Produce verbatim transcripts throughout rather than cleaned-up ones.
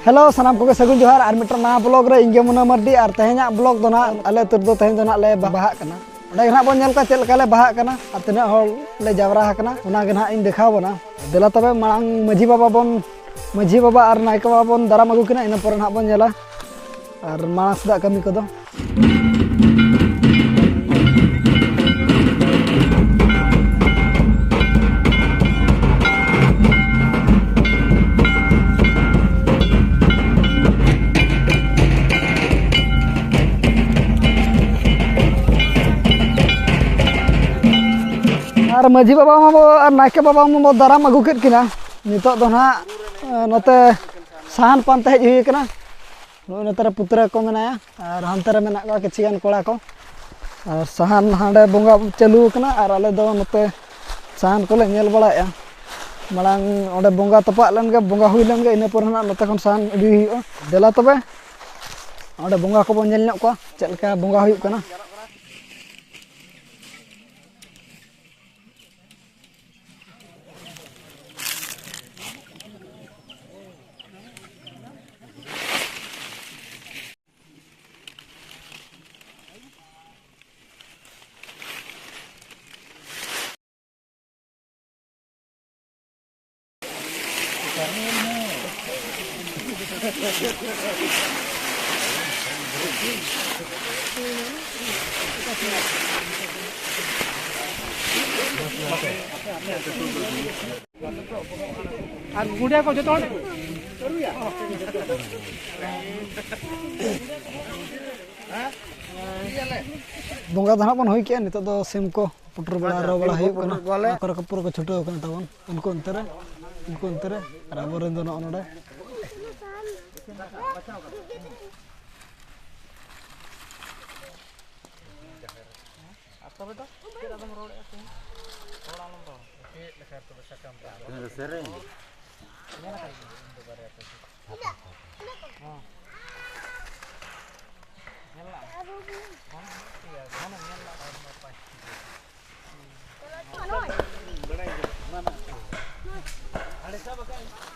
Hello, ᱥᱟᱱᱟᱢ ᱠᱚᱜᱮ ᱥᱟᱹᱜᱩᱱ ᱡᱚᱦᱟᱨ᱾ ᱟᱨ ᱢᱤᱫᱴᱟᱝ ᱱᱟᱣᱟ ᱵᱞᱚᱜ ᱨᱮ ᱤᱧ ᱜᱮ ᱢᱩᱱᱟ ᱢᱟᱨᱰᱤ᱾ ᱟᱨ ᱛᱮᱦᱮᱧᱟᱜ ᱵᱞᱚᱜ ᱫᱚ ᱱᱟᱦᱟᱜ ᱟᱞᱮ ᱟᱹᱛᱩ ᱨᱮᱫᱚ ᱛᱮᱦᱮᱧ ᱫᱚ ᱱᱟᱦᱟᱜ ᱞᱮ ᱵᱟᱦᱟᱜ ᱠᱟᱱᱟ᱾ ᱚᱸᱰᱮ ᱜᱮ ᱱᱟᱦᱟᱜ ᱵᱚᱱ ᱧᱮᱞ ᱠᱚᱣᱟ ᱪᱮᱫ ᱞᱮᱠᱟ ᱞᱮ ᱵᱟᱦᱟᱜ ᱠᱟᱱᱟ ᱟᱨ ᱛᱤᱱᱟᱹᱜ ᱦᱚᱲ ᱞᱮ ᱡᱟᱣᱨᱟ ᱟᱠᱟᱱᱟ, ᱚᱱᱟ ᱜᱮ ᱱᱟᱦᱟᱜ ᱤᱧ ᱫᱮᱠᱷᱟᱣ ᱟᱵᱚᱱᱟ᱾ ᱫᱮᱞᱟ ᱛᱚᱵᱮ ᱢᱟᱲᱟᱝ ᱢᱟᱹᱡᱷᱤ ᱵᱟᱵᱟ ᱵᱚᱱ, ᱢᱟᱹᱡᱷᱤ ᱵᱟᱵᱟ ᱟᱨ ᱱᱟᱭᱠᱮ ᱵᱟᱵᱟ ᱵᱚᱱ ᱫᱟᱨᱟᱢ ᱟᱹᱜᱩ ᱠᱤᱱᱟ, ᱤᱱᱟᱹ ᱯᱚᱨᱮ ᱱᱟᱦᱟᱜ ᱵᱚᱱ ᱧᱮᱞᱟ ᱟᱨ ᱢᱟᱲᱟᱝ ᱥᱮᱫᱟᱜ ᱠᱟᱹᱢᱤ ᱠᱚᱫᱚ᱾ ᱟᱨ ᱢᱟᱹᱡᱷᱤ ᱵᱟᱵᱟ ᱢᱟᱵᱚ ᱟᱨ ᱱᱟᱭᱠᱮ ᱵᱟᱵᱟ ᱢᱟᱵᱚ ᱫᱟᱨᱟᱢ ᱟᱹᱜᱩ ᱠᱮᱫ ᱠᱤᱱᱟ᱾ ᱱᱤᱛᱚᱜ ᱫᱚ ᱱᱟᱦᱟᱜ, ᱮ, ᱱᱚᱛᱮ ᱥᱟᱦᱟᱱ ᱯᱟᱱᱛᱮ ᱦᱮᱡ ᱦᱩᱭ ᱠᱟᱱᱟ᱾ ᱱᱚᱜᱼᱚᱭ ᱱᱚᱛᱮ ᱨᱮ ᱯᱩᱛᱨᱟᱹ ᱠᱚ ᱢᱮᱱᱟᱭᱟ ᱟᱨ ᱦᱟᱱᱛᱮ ᱨᱮ ᱢᱮᱱᱟᱜ ᱠᱚᱣᱟ ᱠᱤᱪᱷᱩ ᱜᱟᱱ ᱠᱚᱲᱟ ᱠᱚ᱾ ᱟᱨ ᱥᱟᱦᱟᱱ ᱦᱟᱸᱰᱮ ᱵᱚᱸᱜᱟ ᱪᱟᱹᱞᱩ ᱟᱠᱟᱱᱟ ᱟᱨ ᱟᱞᱮ ᱫᱚ ᱱᱚᱛᱮ ᱥᱟᱦᱟᱱ ᱠᱚᱞᱮ ᱧᱮᱞ ᱵᱟᱲᱟᱭᱮᱫᱼᱟ᱾ ᱢᱟᱲᱟᱝ ᱚᱸᱰᱮ ᱵᱚᱸᱜᱟ ᱛᱚᱯᱟᱜ ᱞᱮᱱ ᱜᱮ, ᱵᱚᱸᱜᱟ ᱦᱩᱭ ᱞᱮᱱ ᱜᱮ, ᱤᱱᱟᱹ ᱯᱚᱨᱮ ᱱᱟᱜ ᱱᱚᱛᱮ ᱠᱷᱚᱱ ᱥᱟᱦᱟᱱ ᱤᱫᱤ ᱦᱩᱭᱩᱜᱼᱟ᱾ ᱫᱮᱞᱟ ᱛᱚᱵᱮ ᱚᱸᱰᱮ ᱵᱚᱸᱜᱟ ᱠᱚᱵᱚᱱ ᱧᱮᱞ ᱧᱚᱜ ᱠᱚᱣᱟ, ᱪᱮᱫ ᱞᱮᱠᱟ ᱵᱚᱸᱜᱟ ᱦᱩᱭᱩᱜ ᱠᱟᱱᱟ᱾ ᱟᱨ ᱜᱩᱸᱰᱟ ᱠᱚ ᱡᱚᱛᱚ ᱦᱚᱲ᱾ ᱵᱚᱸᱜᱟ ᱫᱚ ᱦᱟᱸᱜ ᱵᱚᱱ ᱦᱩᱭ ᱠᱮᱜᱼᱟ, ᱱᱤᱛᱚᱜ ᱫᱚ ᱥᱤᱢ ᱠᱚ ᱯᱩᱴᱩᱨ ᱵᱟᱲᱟ, ᱨᱚ ᱵᱟᱲᱟ ᱦᱩᱭᱩᱜ ᱠᱟᱱᱟ᱾ ᱚᱱᱟ ᱠᱚᱨᱮ ᱠᱚ ᱯᱩᱨᱟᱹ ᱠᱚ ᱪᱷᱩᱴᱟᱹᱣ ᱠᱟᱱᱟ ᱛᱟᱵᱚᱱ᱾ ᱩᱱᱠᱩ ᱚᱱᱛᱮ ᱨᱮ, ᱩᱱᱠᱩ ᱚᱱᱛᱮ ᱨᱮ, ᱟᱨ ᱟᱵᱚᱨᱮᱱ ᱫᱚ ᱱᱚᱜᱼᱚ ᱱᱚᱰᱮ᱾ ᱥᱮᱨᱮᱧ᱾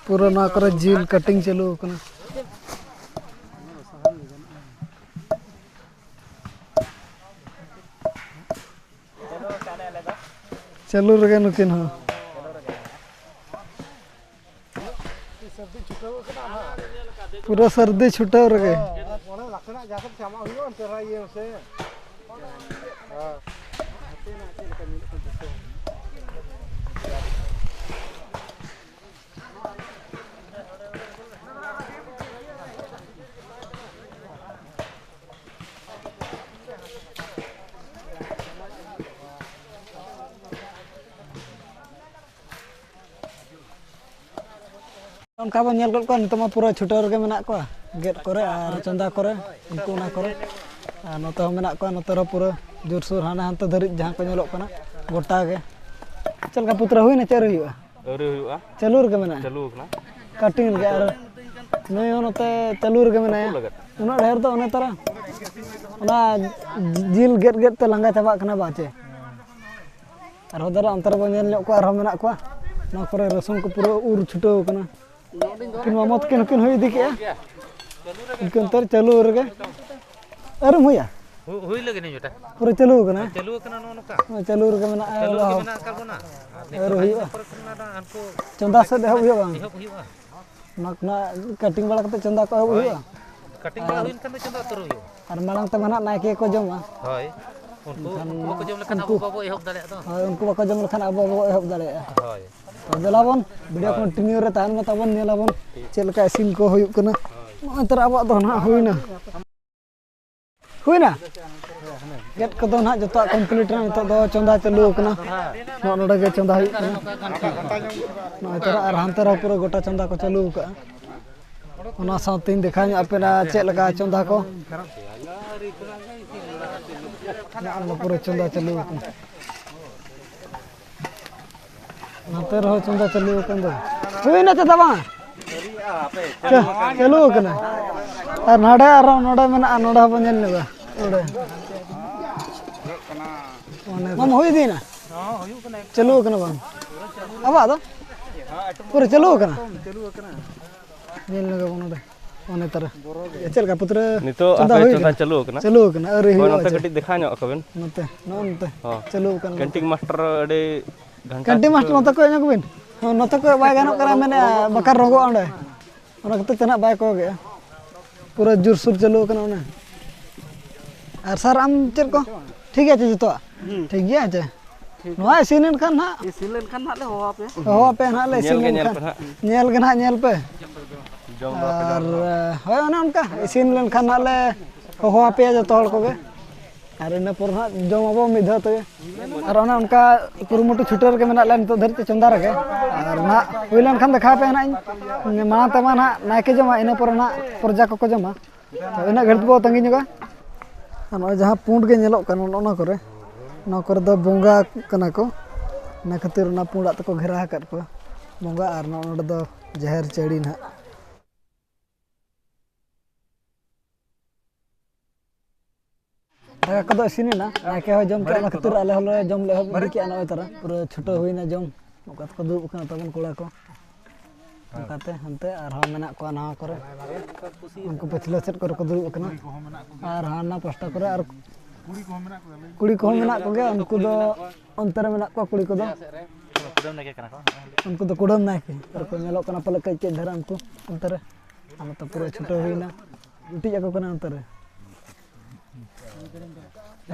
ᱯᱩᱨᱟᱹ ᱱᱚᱣᱟ ᱠᱚᱨᱮ ᱡᱤᱞ cutting ᱪᱟᱹᱞᱩ ᱟᱠᱟᱱᱟ᱾ ᱪᱟᱹᱞᱩ ᱨᱮᱜᱮ ᱱᱩᱠᱤᱱ ᱦᱚᱸ᱾ ᱯᱩᱨᱟᱹ ᱥᱟᱹᱨᱫᱤ ᱪᱷᱩᱴᱟᱹᱣ ᱨᱮᱜᱮ᱾ ᱚᱱᱠᱟ ᱵᱚᱱ ᱧᱮᱞ ᱜᱚᱫ ᱠᱚᱣᱟ, ᱱᱤᱛᱚᱜ ᱢᱟ ᱯᱩᱨᱟᱹ ᱪᱷᱩᱴᱟᱹᱣ ᱨᱮᱜᱮ ᱢᱮᱱᱟᱜ ᱠᱚᱣᱟ, ᱜᱮᱫ ᱠᱚᱨᱮ ᱟᱨ ᱪᱚᱸᱫᱟ ᱠᱚᱨᱮ, ᱩᱱᱠᱩ ᱚᱱᱟ ᱠᱚᱨᱮ᱾ ᱟᱨ ᱱᱚᱛᱮ ᱦᱚᱸ ᱢᱮᱱᱟᱜ ᱠᱚᱣᱟ, ᱱᱚᱛᱮ ᱨᱮᱦᱚᱸ ᱯᱩᱨᱟᱹ ᱡᱳᱨᱥᱳᱨ ᱦᱟᱱᱮ ᱦᱟᱱᱛᱮ ᱫᱷᱟᱹᱨᱤᱡ ᱡᱟᱦᱟᱸ ᱠᱚ ᱧᱮᱞᱚᱜ ᱠᱟᱱᱟ, ᱜᱚᱴᱟ ᱜᱮ᱾ ᱪᱮᱫ ᱞᱮᱠᱟ ᱯᱩᱛᱨᱟ ᱦᱩᱭᱱᱟ ᱪᱮ ᱟᱹᱣᱨᱤ ᱦᱩᱭᱩᱜᱼᱟ? ᱟᱹᱣᱨᱤ ᱦᱩᱭᱩᱜᱼᱟ᱾ ᱪᱟᱹᱞᱩ ᱨᱮᱜᱮ ᱢᱮᱱᱟᱜᱼᱟ? ᱪᱟᱹᱞᱩ ᱟᱠᱟᱱᱟ᱾ ᱠᱟᱴᱤᱝ ᱨᱮᱜᱮ᱾ ᱟᱨ ᱱᱩᱭ ᱦᱚᱸ ᱱᱚᱛᱮ ᱪᱟᱹᱞᱩ ᱨᱮᱜᱮ ᱢᱮᱱᱟᱭᱟ᱾ ᱩᱱᱟᱹᱜ ᱰᱷᱮᱨ ᱫᱚ ᱚᱱᱮ ᱛᱟᱨᱟ ᱚᱱᱟ ᱡᱤᱞ ᱜᱮᱫ ᱜᱮᱫ ᱛᱮ ᱞᱟᱸᱜᱟ ᱪᱟᱵᱟᱜ ᱠᱟᱱᱟ ᱵᱟ ᱪᱮ? ᱟᱨᱦᱚᱸ ᱫᱮᱞᱟ ᱚᱱᱛᱮ ᱨᱮᱵᱚᱱ ᱧᱮᱞ ᱧᱚᱜ ᱠᱚᱣᱟ, ᱟᱨᱦᱚᱸ ᱢᱮᱱᱟᱜ ᱠᱚᱣᱟ᱾ ᱱᱚᱣᱟ ᱠᱚᱨᱮ ᱨᱟᱹᱥᱩᱱ ᱠᱚ ᱯᱩᱨᱟᱹ ᱩᱨ ᱪᱷᱩᱴᱟᱹᱣ ᱟᱠᱟᱱᱟ᱾ ᱩᱱᱠᱤᱱ ᱢᱟᱢᱚ ᱛᱟᱹᱠᱤᱱ ᱦᱚᱸᱠᱤᱱ ᱦᱩᱭ ᱤᱫᱤ ᱠᱮᱜᱼᱟ᱾ ᱤᱱᱠᱟᱹ ᱚᱱᱛᱮ ᱨᱮ ᱪᱟᱹᱞᱩ ᱨᱮᱜᱮ᱾ ᱟᱹᱣᱨᱤᱢ ᱦᱩᱭᱟ? ᱦᱩ-, ᱦᱩᱭ ᱞᱟᱹᱜᱤᱫ ᱱᱤᱭᱟᱹᱴᱟ᱾ ᱯᱩᱨᱟᱹ ᱪᱟᱹᱞᱩ ᱟᱠᱟᱱᱟ? ᱪᱟᱹᱞᱩ ᱟᱠᱟᱱᱟ ᱱᱚᱜᱼᱚ ᱱᱚᱝᱠᱟ᱾ ᱱᱚᱜᱼᱚᱭ ᱪᱟᱹᱞᱩ ᱨᱮᱜᱮ ᱢᱮᱱᱟᱜᱼᱟ᱾ ᱪᱟᱹᱞᱩ ᱨᱮᱜᱮ ᱟᱨᱦᱚᱸ ᱢᱮᱱᱟᱜ ᱟᱠᱟᱫ ᱵᱚᱱᱟ᱾ ᱟᱨ ᱟᱹᱣᱨᱤ ᱱᱤᱛᱚᱜ ᱦᱩᱭᱩᱜᱼᱟ᱾ ᱯᱚᱨᱮ ᱠᱷᱚᱱ ᱚᱱᱟ ᱫᱚ ᱦᱟᱱᱠᱩ ᱪᱚᱸᱫᱟ ᱥᱮᱫ ᱮᱦᱚᱵ ᱦᱩᱭᱩᱜᱼᱟ ᱵᱟᱝ? ᱮᱦᱚᱵ ᱦᱩᱭᱩᱜᱼᱟ᱾ ᱚᱱᱟ ᱠᱷᱚᱱᱟᱜ ᱠᱟᱴᱤᱝ ᱵᱟᱲᱟ ᱠᱟᱛᱮ ᱪᱚᱸᱫᱟ ᱠᱚ ᱮᱦᱚᱵ ᱦᱳᱭ᱾ ᱦᱩᱭᱩᱜᱼᱟ᱾ ᱠᱟᱴᱤᱝ ᱵᱟᱲᱟ ᱟᱨ ᱦᱩᱭᱮᱱ ᱠᱷᱟᱱ ᱫᱚ ᱪᱚᱸᱫᱟ ᱩᱛᱟᱹᱨ ᱦᱩᱭᱩᱜᱼᱟ᱾ ᱟᱨ ᱢᱟᱲᱟᱝ ᱛᱮᱢᱟ ᱱᱟᱜ ᱱᱟᱭᱠᱮ ᱠᱚ ᱡᱚᱢᱟ᱾ ᱦᱳᱭ᱾ ᱩᱱᱠᱩ, ᱮᱱᱠᱷᱟᱱ ᱩᱱᱠᱩ ᱵᱟᱠᱚ ᱡᱚᱢ ᱞᱮᱠᱷᱟᱱ ᱟᱵᱚ ᱩᱱᱠᱩ ᱵᱟᱵᱚ ᱮᱦᱚᱵ ᱫᱟᱲᱮᱭᱟᱜᱼᱟ ᱛᱚ᱾ ᱦᱳᱭ, ᱩᱱᱠᱩ ᱵᱟᱠᱚ ᱡᱚᱢ ᱞᱮᱠᱷᱟᱱ ᱟᱵᱚ ᱵᱟᱵᱚ ᱮᱦᱚᱵ ᱫᱟᱲᱮᱭᱟᱜᱼᱟ᱾ ᱦᱳᱭ᱾ ᱛᱚ ᱫᱮᱞᱟ ᱵᱚᱱ video ᱦᱳᱭ᱾ Continue ᱨᱮ ᱛᱟᱦᱮᱱ ᱢᱟ ᱛᱟᱵᱚᱱ, ᱧᱮᱞ ᱟᱵᱚᱱ ᱴᱷᱤᱠ᱾ ᱪᱮᱫ ᱞᱮᱠᱟ ᱤᱥᱤᱱ ᱠᱚ ᱦᱩᱭᱩᱜ ᱠᱟᱱᱟ᱾ ᱦᱳᱭ᱾ ᱱᱚᱜᱼᱚᱭ ᱛᱚᱨᱟ ᱟᱵᱚᱣᱟᱜ ᱫᱚ ᱱᱟᱦᱟᱜ ᱦᱩᱭᱱᱟ᱾ ᱦᱩᱭᱱᱟ? ᱜᱮᱫ ᱠᱚᱫᱚ ᱱᱟᱦᱟᱜ ᱡᱚᱛᱚᱣᱟᱜ complete ᱮᱱᱟ᱾ ᱱᱤᱛᱚᱜ ᱫᱚ ᱪᱚᱸᱫᱟ ᱪᱟᱹᱞᱩ ᱟᱠᱟᱱᱟ᱾ ᱱᱚᱜᱼᱚ ᱱᱚᱰᱮ ᱜᱮ ᱪᱚᱸᱫᱟ ᱦᱩᱭᱩᱜ ᱠᱟᱱᱟ᱾ ᱱᱚᱜᱼᱚᱭ ᱛᱚᱨᱟ ᱟᱨ ᱦᱟᱱᱛᱮ ᱨᱮᱦᱚᱸ ᱯᱩᱨᱟᱹ ᱜᱚᱴᱟ ᱪᱚᱸᱫᱟ ᱠᱚ ᱪᱟᱹᱞᱩ ᱟᱠᱟᱫᱼᱟ᱾ ᱚᱱᱟ ᱥᱟᱶᱛᱮᱧ ᱫᱮᱠᱷᱟᱣ ᱧᱚᱜ ᱟᱯᱮᱱᱟ ᱪᱮᱫ ᱞᱮᱠᱟ ᱪᱚᱸᱫᱟ ᱠᱚ᱾ ᱱᱚᱜᱼᱚ ᱱᱚᱰᱮ ᱯᱩᱨᱟᱹ ᱪᱚᱸᱫᱟ ᱪᱟᱹᱞᱩ ᱟᱠᱟᱱᱟ᱾ ᱱᱚᱛᱮ ᱨᱮᱦᱚᱸ ᱪᱚᱸᱫᱟ ᱪᱟᱹᱞᱩ ᱟᱠᱟᱱ ᱫᱚ᱾ ᱦᱩᱭᱱᱟ ᱪᱮᱫᱟᱜ ᱵᱟᱝ? ᱪᱟ-, ᱪᱟᱹᱞᱩ ᱟᱠᱟᱱᱟ᱾ ᱟᱨ ᱱᱚᱰᱮ ᱟᱨᱦᱚᱸ ᱱᱚᱰᱮ ᱢᱮᱱᱟᱜᱼᱟ, ᱱᱚᱰᱮ ᱦᱚᱸᱵᱚᱱ ᱧᱮᱞ ᱧᱚᱜᱟ᱾ ᱱᱚᱰᱮ᱾ ᱢᱟᱢ ᱦᱩᱭ ᱤᱫᱤᱭᱮᱱᱟ? ᱪᱟᱹᱞᱩ ᱟᱠᱟᱱᱟ ᱵᱟᱝ? ᱟᱵᱚᱣᱟᱜ ᱫᱚ? ᱯᱩᱨᱟᱹ ᱪᱟᱹᱞᱩ ᱟᱠᱟᱱᱟ? ᱧᱮᱞ ᱧᱚᱜᱟ ᱵᱚᱱ ᱱᱚᱰᱮ᱾ ᱚᱱᱮ ᱛᱟᱨᱟ᱾ ᱪᱮᱫ ᱞᱮᱠᱟ ᱯᱩᱛᱨᱟᱹ? ᱱᱤᱛᱚᱜ ᱪᱚᱸᱫᱟ ᱦᱟᱯᱮ ᱦᱩᱭ ᱪᱚᱸᱫᱟ ᱠᱟᱱᱟ? ᱪᱟᱹᱞᱩ ᱟᱠᱟᱱᱟ᱾ ᱪᱟᱹᱞᱩ ᱟᱠᱟᱱᱟ, ᱟᱹᱣᱨᱤ ᱦᱳᱭ, ᱦᱩᱭᱩᱜᱼᱟ ᱱᱚᱛᱮ ᱪᱮ? ᱠᱟᱹᱴᱤᱡ ᱫᱮᱠᱷᱟᱣ ᱧᱚᱜ ᱟᱠᱚ ᱵᱮᱱ᱾ ᱱᱚᱛᱮ, ᱱᱚᱜᱼᱚ ᱱᱚᱛᱮ᱾ ᱦᱚᱸ᱾ ᱪᱟᱹᱞᱩ ᱟᱠᱟᱱᱟ ᱠᱮᱱᱴᱤᱱ ᱱᱚᱛᱮ᱾ ᱢᱟᱥᱴᱟᱨ ᱟᱹᱰᱤ ᱜᱷᱟᱱᱴᱟ ᱠᱮᱱᱴᱤᱱ ᱢᱟᱥᱴᱟᱨ ᱠᱚ᱾ ᱱᱚᱛᱮ ᱠᱚ ᱧᱮᱞ ᱠᱚ ᱵᱤᱱ᱾ ᱦᱚᱸ, ᱱᱚᱛᱮ ᱠᱚ ᱵᱟᱭ ᱜᱟᱱᱚᱜ ᱠᱟᱱᱟ, ᱢᱮᱱᱮᱫᱼᱟ ᱵᱟᱠᱟᱨ ᱨᱚᱸᱜᱚᱜᱼᱟ ᱚᱸᱰᱮ᱾ ᱚᱱᱟ ᱠᱷᱟᱹᱛᱤᱨ ᱛᱮ ᱱᱟᱦᱟᱜ ᱵᱟᱭ ᱠᱚᱭᱚᱜᱮᱜᱼᱟ᱾ ᱯᱩᱨᱟᱹ ᱡᱳᱨᱥᱳᱨ ᱪᱟᱹᱞᱩ ᱟᱠᱟᱱᱟ ᱚᱱᱟ᱾ ᱟᱨ ᱥᱟᱨ, ᱟᱢ ᱪᱮᱫ ᱠᱚ? ᱴᱷᱤᱠ ᱜᱮᱭᱟ ᱪᱮ ᱡᱚᱛᱚᱣᱟᱜ? ᱦᱩᱸ᱾ ᱴᱷᱤᱠ ᱜᱮᱭᱟ ᱪᱮ? ᱴᱷᱤᱠ ᱱᱚᱣᱟ ᱜᱮᱭᱟ᱾ ᱤᱥᱤᱱ ᱮᱱ ᱠᱷᱟᱱ ᱱᱟᱦᱟᱜ᱾ ᱤᱥᱤᱱ ᱞᱮᱱ ᱠᱷᱟᱱ ᱱᱟᱦᱟᱜ ᱞᱮ ᱦᱚᱦᱚ ᱟᱯᱮᱭᱟ᱾ ᱦᱚᱦᱚ ᱟᱯᱮᱭᱟ ᱱᱟᱦᱟᱜ ᱞᱮ ᱧᱮᱞ ᱤᱥᱤᱱ ᱜᱮ ᱞᱮᱱ ᱧᱮᱞ ᱠᱷᱟᱱ᱾ ᱯᱮ ᱱᱟᱦᱟᱜ᱾ ᱧᱮᱞ ᱜᱮ ᱱᱟᱦᱟᱜ ᱧᱮᱞ ᱯᱮ᱾ ᱡᱚᱢ ᱫᱚ ᱵᱟᱯᱮ ᱟᱨ, ᱡᱚᱢ ᱨᱮᱦᱚᱸ᱾ ᱦᱳᱭ, ᱚᱱᱮ ᱚᱱᱠᱟ ᱤᱥᱤᱱ ᱞᱮᱱ ᱠᱷᱟᱱ ᱱᱟᱦᱟᱜ ᱞᱮ ᱦᱚᱦᱚ ᱟᱯᱮᱭᱟ ᱡᱚᱛᱚ ᱦᱚᱲ ᱠᱚᱜᱮ᱾ ᱟᱨ ᱤᱱᱟᱹ ᱯᱚᱨ ᱦᱟᱸᱜ ᱡᱚᱢ ᱟᱵᱚ ᱢᱤᱫ ᱫᱷᱟᱣ ᱛᱮᱜᱮ᱾ ᱟᱨ ᱚᱱᱮ ᱚᱱᱠᱟ ᱠᱩᱨᱩᱢᱩᱴᱩ ᱪᱷᱩᱴᱟᱹᱣ ᱨᱮᱜᱮ ᱢᱮᱱᱟᱜ ᱞᱮᱭᱟ ᱱᱤᱛᱚᱜ ᱫᱷᱟᱹᱨᱤᱡ ᱛᱮ ᱪᱚᱸᱫᱟ ᱨᱮᱜᱮ᱾ ᱟᱨ ᱱᱟᱦᱟᱜ ᱦᱩᱭ ᱞᱮᱱᱠᱷᱟᱱ ᱫᱮᱠᱷᱟᱣ ᱟᱯᱮᱭᱟ ᱱᱟᱦᱟᱜ ᱤᱧ᱾ ᱢᱟᱲᱟᱝ ᱛᱮᱢᱟ ᱱᱟᱦᱟᱜ ᱱᱟᱭᱠᱮ ᱡᱚᱢᱟ, ᱤᱱᱟᱹ ᱯᱚᱨᱮ ᱱᱟᱦᱟᱜ ᱯᱨᱚᱡᱟ ᱠᱚᱠᱚ ᱡᱚᱢᱟ᱾ ᱛᱚ ᱤᱱᱟᱹᱜ ᱜᱷᱟᱹᱲᱤᱡ ᱵᱚ ᱛᱟᱺᱜᱤ ᱧᱚᱜᱟ᱾ ᱟᱨ ᱱᱚᱜᱼᱚᱭ ᱡᱟᱦᱟᱸ ᱯᱩᱸᱰ ᱜᱮ ᱧᱮᱞᱚᱜ ᱠᱟᱱᱟ ᱱᱚᱜᱼᱚ ᱱᱚᱣᱟ ᱠᱚᱨᱮ, ᱱᱚᱣᱟ ᱠᱚᱨᱮ ᱫᱚ ᱵᱚᱸᱜᱟ ᱠᱟᱱᱟ ᱠᱚ᱾ ᱤᱱᱟᱹ ᱠᱷᱟᱹᱛᱤᱨ ᱚᱱᱟ ᱯᱩᱸᱰᱟᱜ ᱛᱮᱠᱚ ᱜᱷᱮᱨᱟ ᱟᱠᱟᱫ ᱠᱚᱣᱟ ᱵᱚᱸᱜᱟ᱾ ᱟᱨ ᱱᱚᱜᱼᱚ ᱱᱚᱰᱮ ᱫᱚ ᱡᱟᱦᱮᱨ ᱪᱟᱹᱲᱤ ᱱᱟᱦᱟᱜ᱾ ᱫᱟᱠᱟ ᱠᱚᱫᱚ ᱤᱥᱤᱱ ᱮᱱᱟ, ᱱᱟᱭᱠᱮ ᱦᱚᱸ ᱡᱚᱢ ᱠᱮᱜᱼᱟ, ᱚᱱᱟ ᱠᱷᱟᱹᱛᱤᱨ ᱟᱞᱮ ᱦᱚᱸᱞᱮ ᱡᱚᱢ ᱞᱮ ᱮᱦᱚᱵ ᱤᱫᱤ ᱠᱮᱜᱼᱟ᱾ ᱱᱚᱜᱼᱚᱭ ᱛᱟᱨᱟ ᱯᱩᱨᱟᱹ ᱪᱷᱩᱴᱟᱹᱣ ᱦᱩᱭᱱᱟ ᱡᱚᱢ᱾ ᱚᱠᱟ ᱛᱮᱠᱚ ᱫᱩᱲᱩᱵ ᱟᱠᱟᱱᱟ ᱛᱟᱵᱚᱱ ᱠᱚᱲᱟ ᱠᱚ, ᱚᱱᱠᱟᱛᱮ ᱦᱟᱱᱛᱮ ᱟᱨᱦᱚᱸ ᱢᱮᱱᱟᱜ ᱠᱚᱣᱟ ᱱᱟᱣᱟ ᱠᱚᱨᱮ, ᱩᱱᱠᱩ ᱯᱟᱹᱪᱷᱞᱟᱹ ᱥᱮᱫ ᱠᱚᱨᱮ ᱠᱚ ᱫᱩᱲᱩᱵ ᱟᱠᱟᱱᱟ᱾ ᱟᱨ ᱦᱟᱱᱟ ᱯᱟᱥᱴᱟ ᱠᱚᱨᱮ ᱟᱨ ᱠᱩᱲᱤ ᱠᱚᱦᱚᱸ ᱢᱮᱱᱟᱜ ᱠᱚᱜᱮᱭᱟ, ᱩᱱᱠᱩ ᱫᱚ ᱚᱱᱛᱮ ᱨᱮ ᱢᱮᱱᱟᱜ ᱠᱚᱣᱟ ᱠᱩᱲᱤ ᱠᱚᱫᱚ᱾ ᱩᱱᱠᱩ ᱫᱚ ᱠᱩᱰᱟᱹᱢ ᱱᱟᱭᱠᱮ ᱟᱨ ᱠᱚ ᱧᱮᱞᱚᱜ ᱠᱟᱱᱟ ᱯᱟᱞᱮ ᱠᱟᱹᱡ ᱠᱟᱹᱡ ᱫᱷᱟᱨᱟ ᱩᱱᱠᱩ ᱚᱱᱛᱮ ᱨᱮ᱾ ᱟᱨ ᱱᱚᱛᱮ ᱯᱩᱨᱟᱹ ᱪᱷᱩᱴᱟᱹᱣ ᱦᱩᱭᱱᱟ, ᱡᱩᱴᱤᱡ ᱟᱠᱚ ᱠᱟᱱᱟ ᱚᱱᱛᱮ ᱨᱮ᱾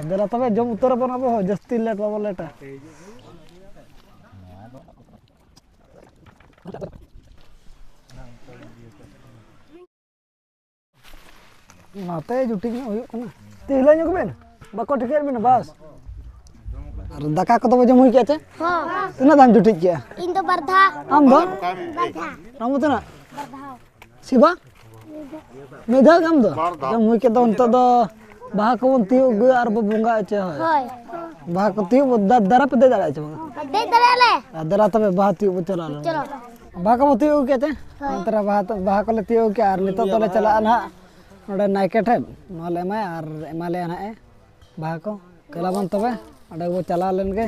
ᱫᱮᱞᱟ ᱛᱚᱵᱮ ᱡᱚᱢ ᱩᱛᱟᱹᱨ ᱟᱵᱚᱱ ᱟᱵᱚ ᱦᱚᱸ, ᱡᱟᱹᱥᱛᱤ ᱞᱮᱴ ᱵᱟᱵᱚ ᱞᱮᱴᱟ᱾ ᱚᱱᱟᱛᱮ ᱡᱩᱴᱤᱡ ᱧᱚᱜ ᱦᱩᱭᱩᱜ ᱠᱟᱱᱟ᱾ ᱛᱤ ᱦᱤᱞᱟᱹᱣ ᱧᱚᱜ ᱵᱮᱱ, ᱵᱟᱠᱚ ᱴᱷᱤᱠᱟᱹᱭᱮᱫ ᱵᱮᱱᱟ, ᱵᱟᱥ᱾ ᱟᱨ ᱫᱟᱠᱟ ᱠᱚᱫᱚ ᱵᱚ ᱡᱚᱢ ᱦᱩᱭ ᱠᱮᱜᱼᱟ ᱪᱮ? ᱦᱚᱸ᱾ ᱛᱤᱱᱟᱹᱜ ᱫᱷᱟᱣ ᱡᱩᱴᱤᱡ ᱠᱮᱜᱼᱟ? ᱤᱧ ᱫᱚ ᱵᱟᱨ ᱫᱷᱟᱣ᱾ ᱟᱢ ᱫᱚ? ᱵᱟᱨ ᱫᱷᱟᱣ᱾ ᱟᱢ ᱫᱚ ᱛᱤᱱᱟᱹᱜ? ᱵᱟᱨ ᱫᱷᱟᱣ᱾ ᱥᱤᱵᱟ? ᱢᱤᱫ ᱫᱷᱟᱣ ᱜᱮ ᱟᱢ ᱫᱚ? ᱵᱟᱨ ᱫᱷᱟᱣ᱾ ᱡᱚᱢ ᱦᱩᱭ ᱠᱮᱫ ᱫᱚ ᱱᱤᱛᱚᱜ ᱫᱚ ᱵᱟᱦᱟ ᱠᱚᱵᱚᱱ ᱛᱤᱭᱳᱜ ᱟᱹᱜᱩᱭᱟ ᱟᱨ ᱵᱚ ᱵᱚᱸᱜᱟ ᱦᱚᱪᱚᱭᱟ, ᱦᱳᱭ᱾ ᱦᱳᱭ᱾ ᱵᱟᱦᱟ ᱠᱚ ᱛᱤᱭᱳᱜ ᱵᱚ ᱫᱟ-, ᱫᱟᱨᱟ ᱯᱮ ᱫᱮᱡ ᱫᱟᱲᱮᱭᱟᱜᱼᱟ ᱪᱮ ᱵᱟᱝ? ᱫᱮᱡ ᱫᱟᱲᱮᱭᱟᱜᱼᱟ ᱞᱮ᱾ ᱟᱨ ᱫᱮᱞᱟ ᱛᱚᱵᱮ ᱵᱟᱦᱟ ᱛᱤᱭᱳᱜ ᱵᱚ ᱪᱟᱞᱟᱜᱼᱟ᱾ ᱪᱚᱞᱚ᱾ ᱵᱟᱦᱟ ᱠᱚᱵᱚ ᱛᱤᱭᱳᱜ ᱟᱹᱜᱩ ᱠᱮᱫ ᱛᱮ? ᱦᱳᱭ᱾ ᱱᱚᱛᱮ ᱨᱮ ᱵᱟᱦᱟ ᱛᱚ, ᱵᱟᱦᱟ ᱠᱚᱞᱮ ᱛᱤᱭᱳᱜ ᱟᱹᱜᱩ ᱠᱮᱫᱼᱟ ᱟᱨ ᱱᱤᱛᱚᱜ ᱫᱚᱞᱮ ᱪᱟᱞᱟᱜᱼᱟ ᱱᱟᱦᱟᱜ ᱱᱚᱰᱮ ᱱᱟᱭᱠᱮ ᱴᱷᱮᱱ᱾ ᱱᱚᱣᱟ ᱞᱮ ᱮᱢᱟᱭᱟ ᱟᱨ ᱮᱢᱟ ᱞᱮᱭᱟ ᱱᱟᱦᱟᱜ ᱮ ᱵᱟᱦᱟ ᱠᱚ᱾ ᱫᱮᱞᱟ ᱵᱚᱱ ᱛᱚᱵᱮ, ᱚᱸᱰᱮ ᱵᱚ ᱪᱟᱞᱟᱣ ᱞᱮᱱ ᱜᱮ᱾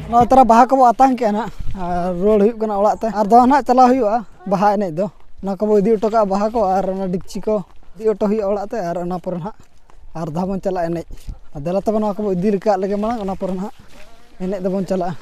ᱱᱚᱜᱼᱚᱭ ᱛᱟᱨᱟ ᱵᱟᱦᱟ ᱠᱚᱵᱚ ᱟᱛᱟᱝ ᱠᱮᱜᱼᱟ ᱱᱟᱦᱟᱜ, ᱟᱨ ᱨᱩᱣᱟᱹᱲ ᱦᱩᱭᱩᱜ ᱠᱟᱱᱟ ᱚᱲᱟᱜ ᱛᱮ᱾ ᱟᱨ ᱫᱚ ᱱᱟᱦᱟᱜ ᱪᱟᱞᱟᱣ ᱦᱩᱭᱩᱜᱼᱟ ᱵᱟᱦᱟ ᱮᱱᱮᱡ ᱫᱚ᱾ ᱚᱱᱟ ᱠᱚᱵᱚ ᱤᱫᱤ ᱦᱚᱴᱚ ᱠᱟᱜᱼᱟ, ᱵᱟᱦᱟ ᱠᱚ ᱟᱨ ᱚᱱᱟ ᱰᱮᱠᱪᱤ ᱠᱚ ᱤᱫᱤ ᱦᱚᱴᱚ ᱦᱩᱭᱩᱜᱼᱟ ᱚᱲᱟᱜ ᱛᱮ, ᱟᱨ ᱚᱱᱟ ᱯᱚᱨᱮ ᱱᱟᱦᱟᱜ ᱟᱨ ᱫᱷᱟᱣ ᱵᱚᱱ ᱪᱟᱞᱟᱜᱼᱟ ᱮᱱᱮᱡ᱾ ᱟᱨ ᱫᱮᱞᱟ ᱛᱚᱵᱮ, ᱱᱚᱣᱟ ᱠᱚᱵᱚ ᱤᱫᱤ ᱞᱮᱠᱟᱜ ᱞᱮᱜᱮ ᱢᱟᱲᱟᱝ, ᱚᱱᱟ ᱯᱚᱨᱮ ᱱᱟᱦᱟᱜ ᱮᱱᱮᱡ ᱫᱚᱵᱚᱱ ᱪᱟᱞᱟᱜᱼᱟ᱾